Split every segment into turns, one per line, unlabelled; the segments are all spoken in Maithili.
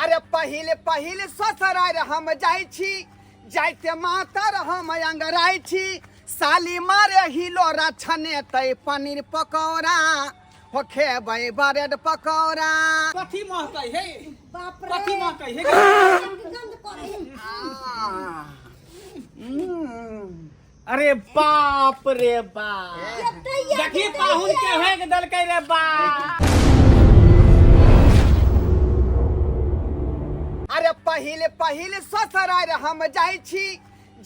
अरे पहिले पहिले ससुरार हम जाइ छी, जाइते मातर हम अंगराइ छी। साली मारे हिलोरा छनेतै पनीर पकौड़ा, हो खेबै ब्रेड पकौड़ा।
कथी महकै हे?
बाप रे।
कथी महकै हे?
गंध करै है।
अरे बाप रे बाप, देखी पाहुन के हेक देलकै रे बाप।
अरे पहिले पहिले ससुरार हम जाइ छी,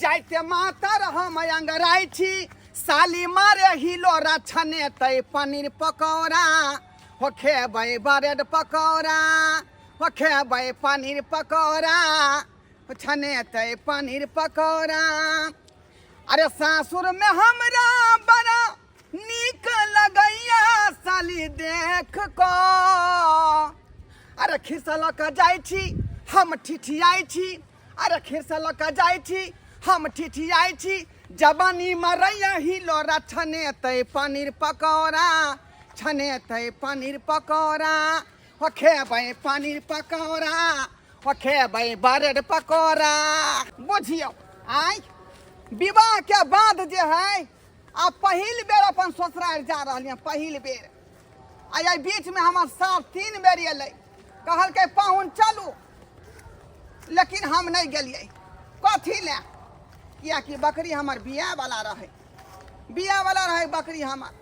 जाइते मातर हम अंगराइ छी। साली मारे हिलोरा छनेतै पनीर पकौड़ा, हो खेबै ब्रेड पकौड़ा, हो खेबै पनीर पकौड़ा, हो छनेतै पनीर पकौड़ा। अरे सासुर में हमरा बड़ा नीक लगैया साली देख क। अरे खिस्सा लऽ कऽ जाइ छी हम ठिठियाइ छी, अरे खिस्सा लऽ कऽ जाइ छी हम ठिठियाइ छी। जवानी मरैया हिलोरा छनेतै पनीर पकौड़ा, छनेतै पनीर पकौड़ा, हो खेबै पनीर पकौड़ा, हो खेबै ब्रेड पकौड़ा। बुझियौ आइ विवाह के बाद जे है आ पहिल बेर अपन ससुराल जा रहलियै, पहिल बेर। आ एहि बीचमे हमर सार 3 बेर एलै, कहलकै पाहुन चलू, लेकिन हम नहि गेलियै। कथी लए? किएकि बकरी हमर बियाहवला रहै, बियाहवला रहै बकरी हमर।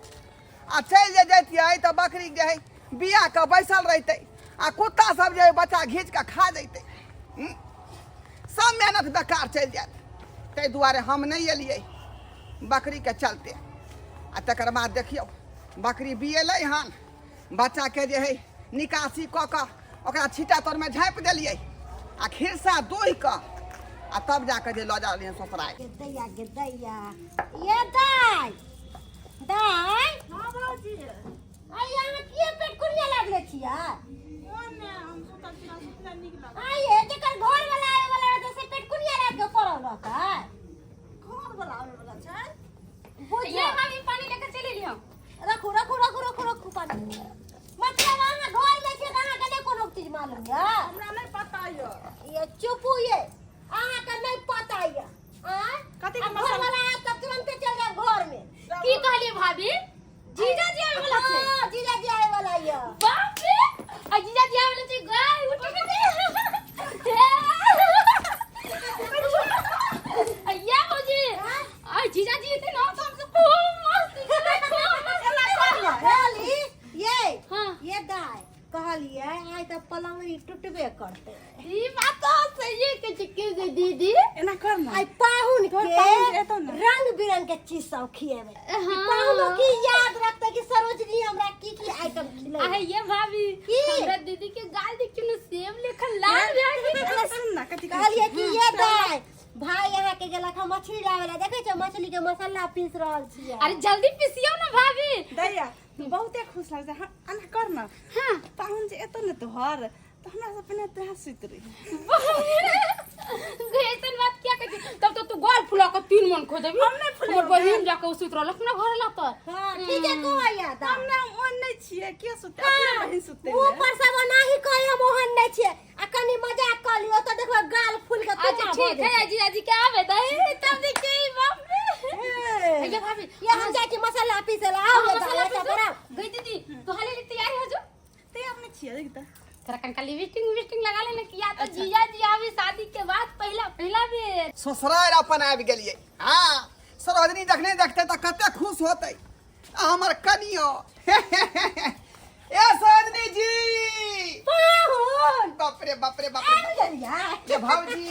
आ चलि जे जैतियै तऽ बकरी जे है बिया कऽ बैसल रहितै आ कुत्ता सब जे बच्चा घीच कऽ खा जैतै, सब मेहनत बेकार चलि जायत। ताहि दुआरे हम नहि एलियै बकरीके चलते। आ तकर बाद देखियौ बकरी बियेलै हन, बच्चाके जे है निकासी कऽ कऽ ओकरा छीटा तरमे झाँपि देलियै आ खिरसा दुहि कऽ आ तब जाकऽ जे लऽ जा रहलियै ससुराल।
गे दैया, गे दैया, ये दाइ, दाइ।
हाँ भौजी।
आइ अहाँ किए पेट कुरिया लागले छियै?
ओ ने हम सुतल छी, सुतले नीक लागल।
आइ ये जेकर घर वाला आवे वाला रहतै से पेट कुरिया रात के पड़ल रहतै।
घर वाला आवे वाला छै?
बुझियौ।
ये भाभी पानी लेकर चले लियो।
रखू रखू रखू रखू रखू पानी। मतलब अहाँ घर में छियै तऽ अहाँके नहि कोनो चीज मालूम यऽ?
हमरा नहि पता यऽ।
ये चुपू ये, अहाँके नहि पता यऽ। आँय?
कथी के
आ घर
मसाला?
वाला आयत तऽ तुरन्ते चलि जायब घर में।
की कहलिए भाभी? जीजा जी आवे वाला छै।
हाँ, जीजा जी आवे वाला यऽ।
बाप रे, आ जीजा जी आवे वाला छै, गाय उठ के अय्या भौजी, आ जीजा जी एते ना तो हमसे खूब मस्ती करे, खूब मस्ती करे।
कहली ये
हाँ।
ये दाय कहलिए आइ तऽ पलंगड़ी टूटबे करतै।
ई बात तो सही है कि चिक्की से दीदी।
एना कर ना।
आइ पाहुन
तोहर
के
पाहुन एतौ ने।
रंग बिरंग के चीज सब खिएबै।
हाँ।
पाहुनो की याद रखतै कि सरोजनी हमरा की की आइटम खिलेबै।
आहे ये भाभी,
की?
हमरा दीदी के गाल देखियो ना, सेब लेखन लाल भए गेल।
एना सुन ना, कथी कहै
कहलिए कि ये दाय भाई अहाँ के गेलक हम मछली लाबै ला, देखै छियै मछली के मसाला पीस रहल छियै।
अरे जल्दी पीसियो ना भाभी।
दैया तू बहुते खुश लगै छै। हाँ, एना कर ना।
हाँ।
पाहुन जे एतौ ने तोहर तऽ हमरा से पहिने तोहे सुति रही।
ऐसन बात क्या कहै छी? तब तो तू गोल फुला के 3 मन खो देबी।
हम नहि फुलेबै।
हमर बहिन जाके सुति रहल अपना घर ला तऽ।
हाँ, ठीके कहैया दाय।
हम ने ओहन नहि छियै, के सुतै? अपने बहिन सुतै
मुँह
ने।
पर सब ओनाही कहै हम ओहन नहि छियै, आ कनी मजाक कऽ लियौ तऽ देखबै गाल फूल के
अच्छा
तुमा भऽ
ठीक है,
जेतै।
जीजाजी के आबे दे तब देखिए बाप रे।
हे।
ये भाभी,
ये हम जाइ छी मसाला पीसै ला, आउ
हाँ,
ये
मसाला
दाय, एतऽ
पीसू।
बनाउ।
गई दीदी तोहरे लिए तैयार हो जो।
तैयार नहि छियै, देख तऽ।
थोड़ा कनका लिपस्टिक विपस्टिक लगा लेने किया तो जीजा जी आवे शादी के बाद पहला पहला बेर।
ससुराल अपन आबि गेलियै। हाँ, सरोजनी जखने देखतै तऽ कते खुश होतै। आ हमर कनियो। ए सरोजनी जी,
पाहुन।
बाप रे बाप रे बाप रे।
आबि गेलियै।
ये भौजी,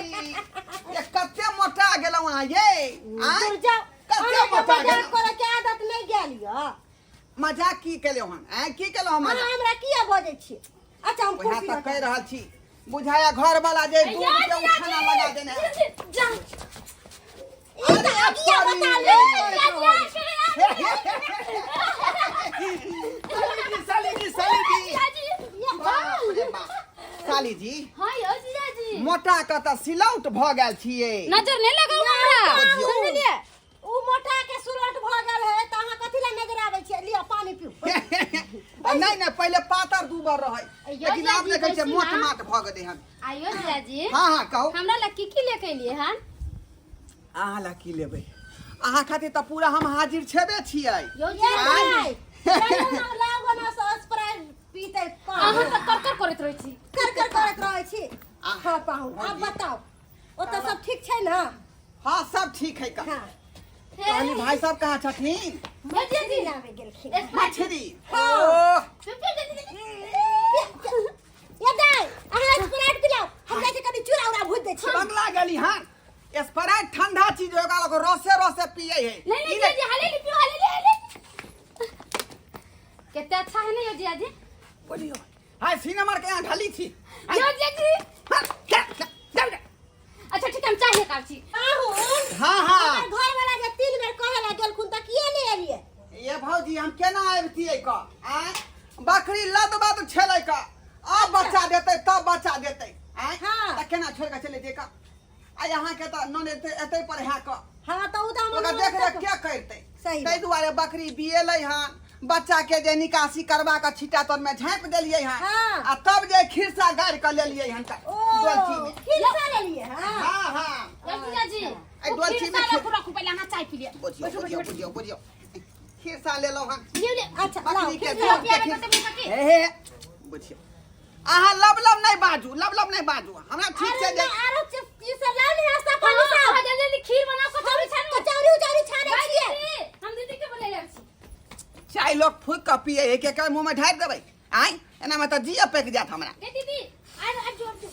ये कते मोटा गेलहुँ अहाँ ये? आँय?
दूर जाउ।
कते
अहाँके
मोटा
मजाक
गेलहुँ?
करऽ के आदत नहि गेल यऽ।
मजाक की केलहुँ हन? आँय, की केलहुँ हम
अहाँ
मजाक?
हमरा किया बजै छी? अच्छा हम
वएह
कुर्सी
तऽ
लऽ
कहि रहल छी, बुझाया घर वाला जे दूध के उठाना लगा देने है।
जा। ई तऽ अगिया बता ले।
साली जी, साली जी, साली जी। बाप रे बाप। साली जी,
हाँ यो जीजाजी।
मोटा के तऽ सिलौट भऽ गेल छियै।
नजर नहीं लगाओ हमरा।
बुझियौ।
समझलिए?
उ मोटा के सुलट भऽ गेल है तऽ अहाँ कथी लए नजर आबै छियै? लिअ पानी। पानी पीऊ।
नहीं नहीं, पहले पातर दूबर रहै, लेकिन आब देखै छियै मोट माट भऽ गेलै हन।
आइयो जीजाजी।
हाँ हाँ, कहू।
हमरा ला की की लेके एलियै हन?
अहाँ ला की लेबै? अहाँ खातिर तऽ पूरा हम हाजिर छेबे छियै।
यौ
ये
जीजाजी,
भाई, चलू ना, लाउ ना स्प्राइट पीते।
अहाँ तऽ कर कर करैत रहै छी।
कर कर करैत रहै छी। हाँ पाहुन, आब बताउ, ओतऽ सब ठीक छै ने?
हाँ, सब ठीक है। का
हाँ।
कहली, भाई साहब कहाँ छथिन?
यौ जीजाजी,
लाबे गेलखिन
मछली। ओह,
ये दाइ, अहाँ स्प्राइट पिलाउ, हम जाइ छी कनि चूड़ा उड़ा भूज दै छी।
बंगला गेली हन। स्प्राइट ठंडा चीज होगा, लोग रसे रसे पिए है।
नहीं नहीं जीजाजी, हाले ली पियो, हाले ली, हाले ली। कितना अच्छा है ना यो जीजाजी?
बोलियो, हाय सिनेमा के यहाँ ढाली थी।
यो जीजाजी।
हाँ, जा, जा, जा, जा।
अच्छा ठीक है, हम चाय लेके आबै छी।
पाहुन।
हाँ हाँ।
हमर घर वाला जे 3 बेर कहे ला गेलखुन तऽ किए नहि एलियै?
ये भौजी, हम केना आबितियै क आँय? बकरी लद बद छेलै क, आब बच्चा देतै तब बच्चा देतै आँय।
हाँ।
तऽ केना छोड़ि कऽ चलि जइतियै क? आ अहाँके तऽ नन एतै एतै पर है क।
हाँ, तऽ ओ तऽ हमर
ओकरा देख रेख के करतै?
सही।
ताहि दुआरे बकरी बिएलै हन, बच्चा के जे निकासी करवा कऽ छिट्टा तर में झाँपि देलियै हन।
हाँ।
आ तब जे खिरसा गाड़ि कऽ लेलियै हन क
ओ
डोलची में।
खिरसा लेलियै? हाँ।
हाँ हाँ।
यो जीजाजी,
एहि
ओ
डोलची में
खीरसा
खीर-
रखू रखू, पहिले अहाँ चाय पी लिअ।
बुझियौ बुझियौ बुझियौ बुझियौ, खिरसा लेलहुँ हन।
लिअ लिअ।
अच्छा लाउ।
बकरी के
खिरसा।
दूध के
पियाबै
खीर-
कते मुँह के?
हे हे, बुझियौ, अहाँ लब लब नहि बाजू, लब लब नहि बाजू, हमरा ठीक
अरे
छै जे
नहि, आरो चीज सब लाउ ने, नाश्ता पानी
हाँ,
सब।
अहाँ जल्दी जल्दी खीर बनाउ, कचौड़ी छानू।
कचौड़ी उचौड़ी छानै
भाई
छियै।
दीदी, हम दीदी के बोले जाइ छी।
चाय लोग फूक कऽ पिए है, के मुँह में ढारि देबै आँय? एनामे तऽ जिया पकि जायत हमरा।
गे दीदी, आब आब जो, आब जो।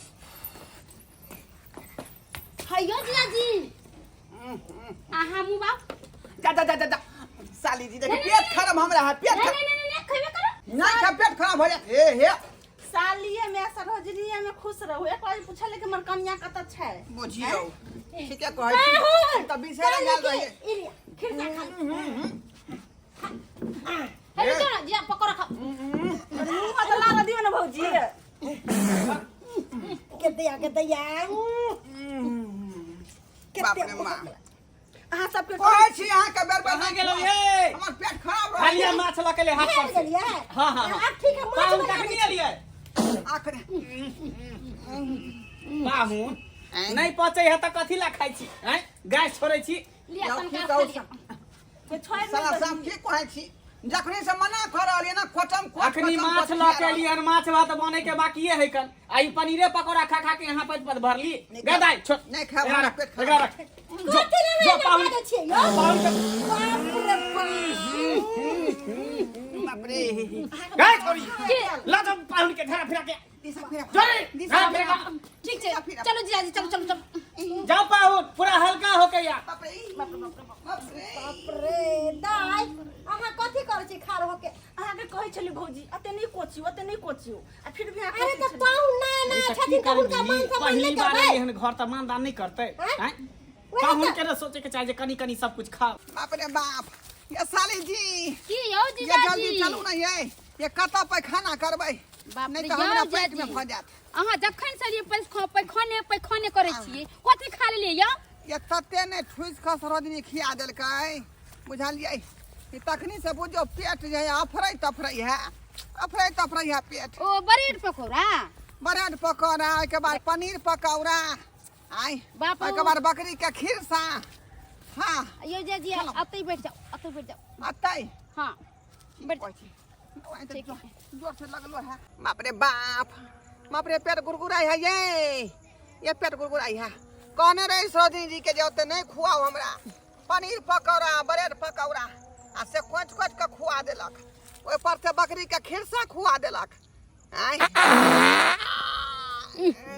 हैयो जीजाजी, अहाँ मुँह बाउ।
जा जा जा जा जा, साली जी, देखी
नहीं,
पेट
नहीं,
खराब हमरा है, पेट
नहीं
खराब।
नहीं नहीं नहीं, खैबे करो।
नहीं खा, पेट खराब हो जाए। हे हे।
सालिए में सरोजनीए में खुश रहू। एक बार पूछले कि हमर कनिया कतऽ छै?
बुझियौ, ठीके कहै छी, तऽ बिसरि गेल रहियै।
ई लिअ, खिरसा खा लिअ।
हे रुकियौ ना जीजा, पकौड़ा खाउ।
मुँह तऽ लाबऽ दियौ ने भौजी।
के दैया, के दैया।
बाप रे माँ।
अहाँ सबके
कहै छी अहाँके बेर बेर
कहाँ गेलहुँ ये?
हमर पेट खराब
खालिया
रहै।
माछ लऽ के ले हाथ पर
भेल
से।
गेलियै?
हाँ हाँ हाँ।
आब ठीक है, माछ
पाहुन
बना
कखनी
दै छी।
एलियै?
आखने।
पाहुन, नहि पचै है तऽ कथी ला खाइ छी? आँय, गैस छोड़ै छी।
लिअ
यौ,
तनका
की कहू
खा लिअ।
के छोड़ि नहि
साला
देलियै।
सब की कहै छी, जखनी से मना कर रहलियै ना, कोचम कोच
अखनी
कोचम
माछ
कोच
लऽ के
खिया
एलियै हन, माछ भात बने के बाकिए है कन, आ ई पनीरे पकौड़ा खा खा के यहाँ पर पद भरली।
नहि
गदाइ छोड़।
नहि खायब,
एकरा
हमरा
रख,
पेट खराब।
एकरा रख। जो
कथी लए
जो
एना
पाहुन
बाजै छियै यौ?
पाहुन के
बाप रे बाप।
बाप रे।
गए छोड़ी, लऽ जाओ पाहुन के घेरा फिरा के।
दिशा फिरा।
जोड़ी
दिशा
घेरा फिरा
फिरा।
के।
ठीक छै, चलू जीजाजी, चलू चलू चलू।
जाओ पाहुन, पूरा हल्का होके या।
बाप रे बाप रे बाप रे।
बाप रे। दाइ, अहाँ कथी करै छी खाड़ होके?
अहाँके कहै छली भौजी, अते नहि कोचियौ, अते नहि कोचियौ, आ फिर भी अहाँ
अरे
कोचै
तऽ
छलियै।
पाहुन नया नया छथिन तऽ हुनका मान सम्मान
पहिली
नहि
बार
करबै?
एलियै हन घर तऽ मानदान नहि करतै?
आँय?
आँय?
वएह
पाहुन
तऽ।
के ने सोचे के चाही जे कनी कनी सब कुछ खाओ।
बाप रे बाप। ये साली जी,
की यौ
ये
जीजाजी?
जल्दी चलू ना, ये कतऽ पैखाना करबै?
बाप
नहि
रे,
तऽ हमरा
यौ
पेट में
जीजाजी।
भऽ जायत।
अहाँ जखन से एलियै पैखाने पैखाने करै छियै, कथी खा लेलियै यौ?
ये तते ने ठुसि कऽ सरोजनी खिया देलकै, बुझलियै? ई तखनी से बुझियौ पेट जे है अफरै तफरै है, अफरै तफरै है पेट।
ओ ब्रेड पकौड़ा।
ब्रेड पकौड़ा, ओहिके बाद पनीर पकौड़ा आइ।
बाप रे।
ओहिके बाद बकरी के खीरसा। हाँ।
यौ जीजाजी, अतै बैठ जाउ, अतै बैठ जाउ।
अतै?
हाँ, बैठ।
कहै छी ओहि तऽ
ठीक।
जोर से लगलो है। बाप रे बाप, बाप रे, पेट गुरगुराई है। ये पेट गुरगुराई है। कहने रही सरोजनी जी के जे ओते नहीं खुआओ हमरा पनीर पकौड़ा, ब्रेड पकौड़ा, आ से कोच कोच के खुआ देलक, ओहि पर से बकरी के खीरसा खुआ देलक आँय।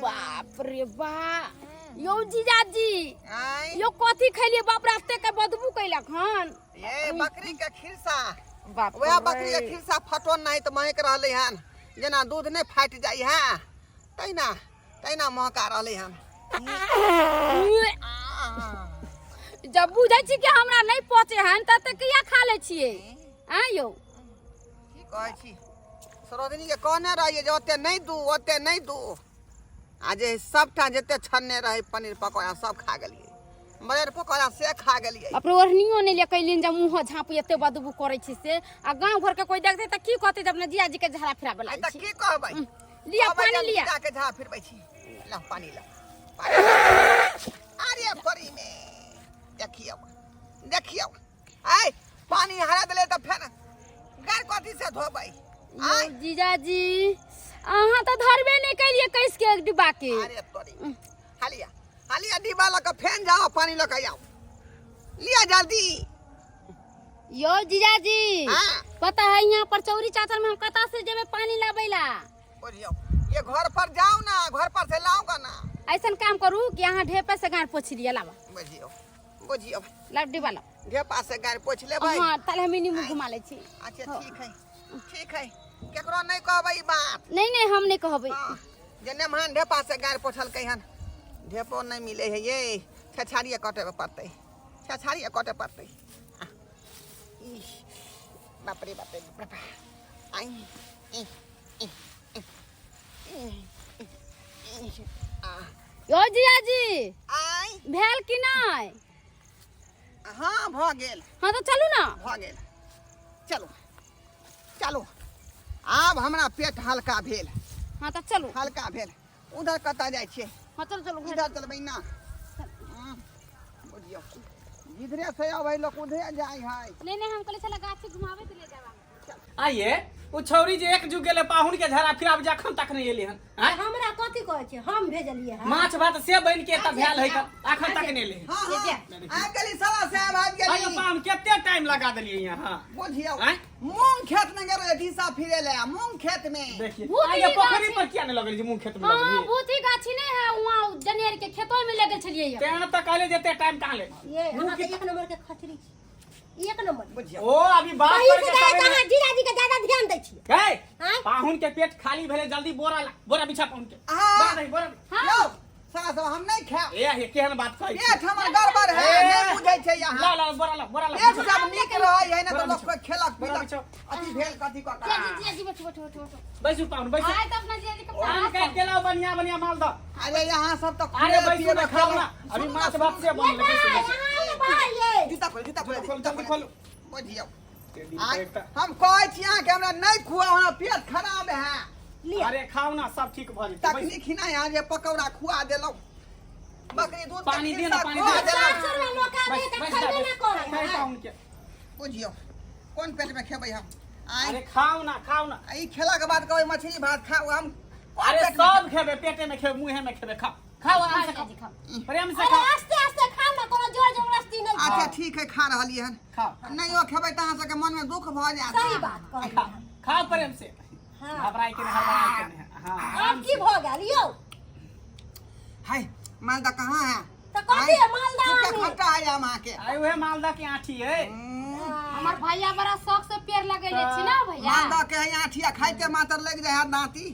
बाप रे बा, यौ जीजाजी।
आँय?
यौ, कथी खेलियै? बाप रे, एते के बदबू कैलक हन।
ये बकरी के खीरसा।
बाप
वएह बकरी के खीरसा फटोन नहीं तऽ महक रहलै हन, जेना दूध नहि फाटि जाइ है तहिना तहिना महका रहलै हन।
जब बुझै छी कि हमरा नहि पचे हन तब तऽ किया खा लै छियै आँ यौ?
की कहै छी, सरोजनी के कहने रहियै जे ओते नहि दू, ओते नहि दू, आ जे सबटा जते छन्ने रहै पनीर पकौड़ा सब खा गेलियै। ब्रेड पकौड़ा से खा गेलियै।
अपनो ओढ़नियो नहि ले कैलिन जे मुँह झाँपू, एते बदबू करै छी से। आ गाँव घरके कोइ देखतै तऽ की कहतै जे अपना जियाजी के झाड़ा फिराबै
आइ
लागै
तऽ
छी।
की कहबै?
लिअ
कहबै
पानि
जे हम
लिअ।
जीजा के झाड़ा फिरबै छी। ला पानि ला, पानि ला। अरे परी में देखियौ देखियौ, आइ पानि हरा देलै तऽ फेर गाय कथी से धोबै?
यौ
आइ
जीजाजी, अहाँ तऽ धरबे नहि केलियै कसि के डिब्बा के।
अरे तोरी, हालिया हालिया, डिब्बा लऽ कऽ फेन जाओ, पानि लऽ कऽ आउ, लिअ जल्दी।
यौ जीजाजी,
हाँ।
पता है यहाँ पर चौरी चाचर में हम कतऽ से जेबै पानी लाबै ला?
बुझियौ, ये घर पर जाओ ना, घर पर से लाओगा ना।
ऐसन काम करू कि अहाँ ढेपे से गाड़ पोछि लिअ, लाबा।
बुझियौ बुझियौ।
लाब डिब्बा लाब।
ढेपा से गाड़ पोछि लेबै?
हाँ, ताले हम इन्हीं मुँह घुमा लै छी।
अच्छा ठीक है ठीक है, केकरो नहि कहबै ई बात।
नहीं नहीं, हम नहीं कहबै।
हाँ, जे नेमहान ढेपा से गाड़ पोछलकै हन। ढेपो नहि मिलै है ये, छछाड़िए कटे पड़तै, छछाड़िए कटे पड़तै। आ, इह, बाप रे बाप रे बाप रे। आई इ, इ, इ, इ, इ, आ,
यौ जीजाजी,
आई
भेल कि नहि?
हाँ, भऽ गेल।
हाँ तऽ चलू ना।
भऽ गेल, चलू चलू, आब हमरा पेट हल्का भेल।
हाँ तऽ चलू।
हल्का भेल। उधर कतऽ जाइ छियै?
हाँ चलू चलू घर।
इधर चलबै ना। बुझियौ, जिधरे से अबै लोक उधरे जाइ है।
नहीं नहीं, हम कहले छला गाछी घुमाबै ले जाबा।
आइए ओ छौरी जे एक जुग गेलै पाहुन के झड़ा फिर आब जखन तक नहीं एली हन आँय?
हमरा कथी कहै छै, हम भेजलियै हन।
माछ भात से बन के तब भेल है तऽ अखन तक नहीं एली हन।
हाँ हाँ, आबि गेली, सवा साहब आबि
आइयो
गेली।
पाहुन कते टाइम लगा देलियै यहाँ?
बुझियौ,
आँय?
मूंग खेत में गेल रहे दिशा फिरे ले, मूंग खेत में।
देखिए
भूत
आइए
ही
पोखरी
गाछी।
पर किया नहीं लगल जे मुँह खेत में
हाँ
लगल?
भूती गाछी नहीं है, वहाँ जनेर के खेतों में लगे छलियै।
तेहन तऽ कहले जेते टाइम कहाँ ले।
ये अहाँ के एक नंबर के खचरी छी, एक नंबर।
बुझियौ,
ओ अभी बात
पहिल
करके
से जाए
तबे
अहाँ जीजाजी के ज्यादा ध्यान दै छियै।
गए
आँय?
पाहुन के पेट खाली भेले, जल्दी बोरा ला, बोरा बिछा पाहुन के।
हाँ।
बोरा नहीं, बोरा नहीं।
हाँ।
यौ साला सब, हम नहीं खायब।
ए हे केहन बात कहै छी?
पेट हमर गड़बड़ है,
ए।
नहीं बुझै छै
ला
यहाँ।
ला बोरा ला, बोरा ला।
पेट सब नीक रहै है ना तऽ
बोरा
लोक
बिछाओ।
खेलक
बोरा
पीलक
बिछाओ।
अथी भेल कथी कऽ कऽ।
जीजाजी जीजाजी, बैठू बैठू बैठू बैठू।
बैसू पाहुन बैसू।
आइ तऽ अपना जीजाजी के
आम काटि के लाओ, बढ़िया बढ़िया मालदह।
अरे यहाँ सब तऽ
अरे
खुले
बैसू
पिएबे
ना, खाओ ना।
खेलक।
अभी
सुनू ना,
माछ भात से बनल है, बैसू बैसू।
अहाँ भाई ये
जूता खोल, जूता खोल,
खोल,
जूता
जल्दी
खोल।
खोल।
बुझियौ,
टेढ़ी
आइ
पेट तऽ-
हम कहै छी अहाँके, हमरा नहि खुआउ, हमरा पेट खराब है।
लिअ।
अरे खाओ ना, सब ठीक भऽ जेतै,
तखनी
बैसू।
खिना यहाँ जे पकौड़ा खुआ देलहुँ, बकरी दूध के
पानी दे ना,
खिस्सा
पानी
खुआ
दे।
देलहुँ।
700 रुपया लोक आबै
बैस
तऽ
बैस
खैबे
जा,
ना
बैस।
करै
खाइ
है।
पाहुन के।
बुझियौ, कोन पेट में खेबै हम? आँय?
अरे खाओ ना, खाओ ना।
आ ई खेलाके बाद कहबै मछली भात खाउ, हम कोन
अरे
पेट में?
सब खेबे, पेटे में खेबे, मुँहे में खेबे, खाओ खाओ, आराम से खाओ, प्रेम से
अरे
खाओ।
आस्ते आस्ते खाउ ना, कोनो जोर जबरदस्ती नहीं।
अच्छा ठीक है, खा रहलियै हन।
खाओ।
नहियो खेबै तऽ अहाँ सबके मनमे दुख भऽ जायत।
सही बात कहलियै।
खाओ खाओ प्रेम से।
हाँ।
घबराए के नहीं, हड़बड़ाए के नहीं। हाँ।
आब की भऽ गेल यौ?
हाय, मालदा कहाँ है?
तऽ कथी है मालदा
सुखा
आम?
खट्टा है आम अहाँके।
आइ उहे मालदा के आँठी है।
हमर भैया बड़ा शौक से पेड़ लगेले छी ना भैया।
मालदा के है आँठिया, खाइते मातर लागि जाइ है दाँती।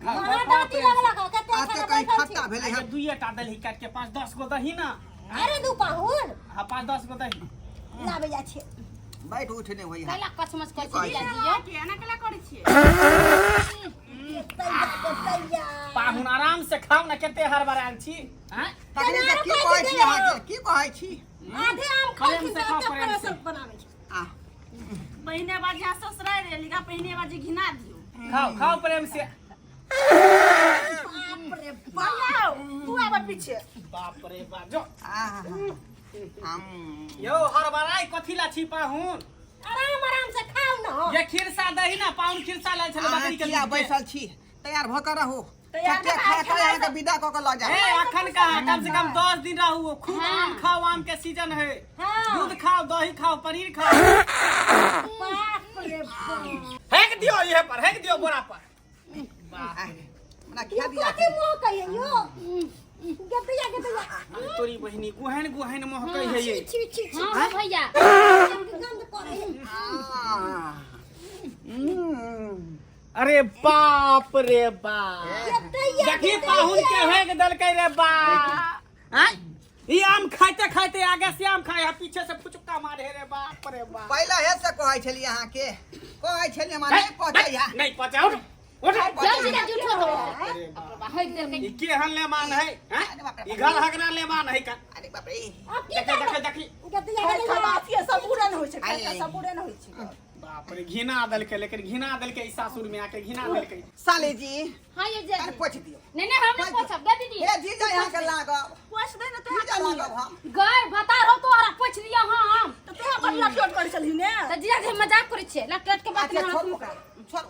खाओ,
अहाँ
खाओ
दाँती
प्रेम से।
लगलक हँ, कते
आते
खाना
कहीं
बैठल छी।
खट्टा भेलै
आइ
हन।
दुइये टा दही काटि के 5-10 गो दही ना।
अरे दू पाहुन।
हाँ, 5-10 गो दही
लाबै जाइ छियै।
बैठ उठ नहि होइ है।
कैला कचमच करै छी
कहै
जीजाजी यौ?
एना केला करै छियै?
तैया तैया।
पाहुन आराम से खाओ ना, कते हड़बड़ायल छी आँय?
तखनी तऽ की कहै छी अहाँके, की कहै छी?
आधे आम
प्रेम
खाइ
से खाओ,
तऽ
प्रेम से।
परोसन बनाबै छै।
आ
पहिने बार जहाँ ससुरारि एली गा, पहिने बार जे घिना दियौ।
खाओ खाओ प्रेम से।
बाप रे बाप।
भैया तू आब पीछे।
बाप रे बाप, जो
आहा, हम
यौ हड़बड़ाइ कथी ला छी पाहुन?
आराम आराम से खाउ ना।
ये खिरसा दही ना पाहुन, खिरसा लायल छलै
अहाँ
बकरी के
किया
दूध के।
बैसल छी? तैयार भऽ कऽ रहू।
तैयार
कते
भऽ
खा
कऽ
कऽ अहाँके विदा कऽ कऽ लऽ
ए
जायब।
अखन कहाँ, कम से कम 10 दिन रहू, खूब आम खाओ, आम के सीजन है।
हाँ।
दूध खाओ, दही खाओ, पनीर खाओ।
बाप रे बाप।
हेक दियो इहे पर, हेक दियो बोरा पर।
हमरा खिया
यौ
दिया।
कथी मुँह कहियै यौ? गदैया गदैया।
अरे तोरी बहिनी, गुहन गुहन महकै है ये।
छी छी छी।
हाँ हाँ भैया।
गंद करै है।
आह। हम्म।
अरे बाप रे बाप,
गदैया।
देखी पाहुन के हेक देलकै रे बाप। आँय? ई आम खाइते खाइते आगे से आम खाए है, पीछे से फुचुक्का मारे रे, बाप रे बाप।
पहिले हे से कहै छलियै अहाँके, कहै छलियै हमरा नहि पचै है।
नहीं पचाओ। उठ।
जाओ जीजाजी उठो तो। हक देलकै।
ई केहन लेमान है, हैं?
अरे बाप रे।
ई घर हगना लेमान है का?
अरे बाप रे।
अब की
देखी
करबै?
देखी देखी।
गतिया
खाय
गेलै।
खबासी सबूरे नहि होइ छै, खाय
आइ।
सबूरे नहि होइ छै।
बाप रे, घिना देलकै, लेकिन घिना देलकै ई सासुर में आके घिना देलकै।
साले जी।
हाँ ये
कनि
जीजाजी।
पोछि दियौ।
नहीं नहीं, हम नहीं पोछब दे दीदी।
हे जीजा, यहाँ के लागब।
पोछि दे ने तोरा।
जीजा लागब हम।
गए बता रहो तोहरा पोछ दिया हम।
तऽ तोरा बड़ लटलट करै छलही ने।
तऽ जीजाजी, हम मजाक करै छियै, लट लट के बात
अच्छा
नहि।
छोड़ू ओकरा, छोड़ू।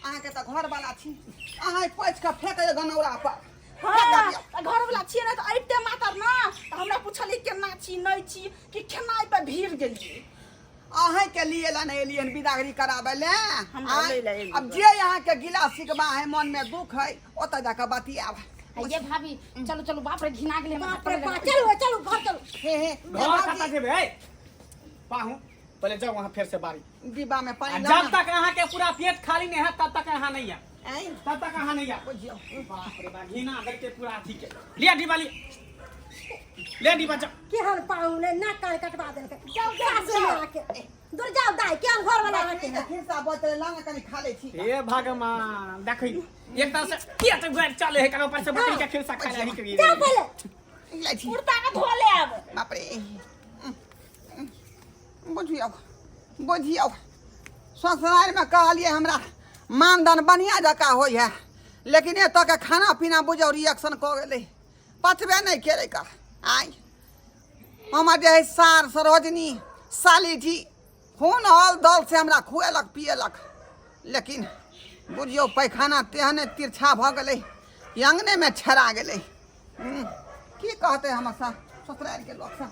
अहाँके तऽ घर वाला छी, अहाँ पोछि कऽ फेंक दियौ गनौरा पर।
हाँ, तऽ घरवला छियै ने, तऽ अबिते मातर ने तऽ हमरा पुछली केना छी नहि छी, कि खेनाइ पर भीड़ गेलियै।
अहाँके लिए ला नहि एलियै हन बिदागरी कराबै ले।
हमरा
आँय?
लै लए एलियै।
अब जे अहाँके गिला सिकबा है, मन में दुख है, ओतऽ जाकऽ बतियाब।
ये भाभी, चलो चलो, बाप रे, घिना गेलै हमरा।
बाप रे बाप, चलू चलू, घर चलू।
हे हे।
घर कतऽ जेबै है? पाहु पहिले जाओ वहाँ फेर से बारी।
डिब्बा में
आ
पानी लाउ
जब
ना।
तक अहाँ के पूरा पेट खाली नहीं है तब तक अहाँ नहीं है।
आँय?
तब तक अहाँ नहीं है।
बुझियौ।
बाप रे बाप, घिना देलकै पूरा अथी के। लिया डिब्बा, लिया, ले डिब्बा, जाओ।
केहन पाहुन है, नाक कान कटवा देलकै। जाओ सासुर में आके दूर जाओ दाई, केहन घर वाला आके है।
खिरसा बचल ला ने, कनि खा लै छी।
हे भगवान, देखी एक तरह से पेट भरि चले है, कनो पर से बकरी के खिरसा खा ले ही।
जाओ पहिले।
लै छी।
कुर्ता के धो लेब।
बाप रे, बुझियौ बुझियौ, ससुरारिमे कहलियै हमरा मानधन बढ़िआँ जकाँ होइ है, लेकिन एतऽके खाना पीना बुझियौ रिएक्शन कऽ गेलै, पचबे नहि केलै का। आइ हमर जे है सार सरोजनी साली जी खून हल दल से हमरा खुएलक पिएलक, लेकिन बुझियौ पैखाना तेहने तिरछा भऽ गेलै कि अङ्गनेमे छेड़ा गेलै। की कहतै हमर सा ससुरारिके लोकसभ?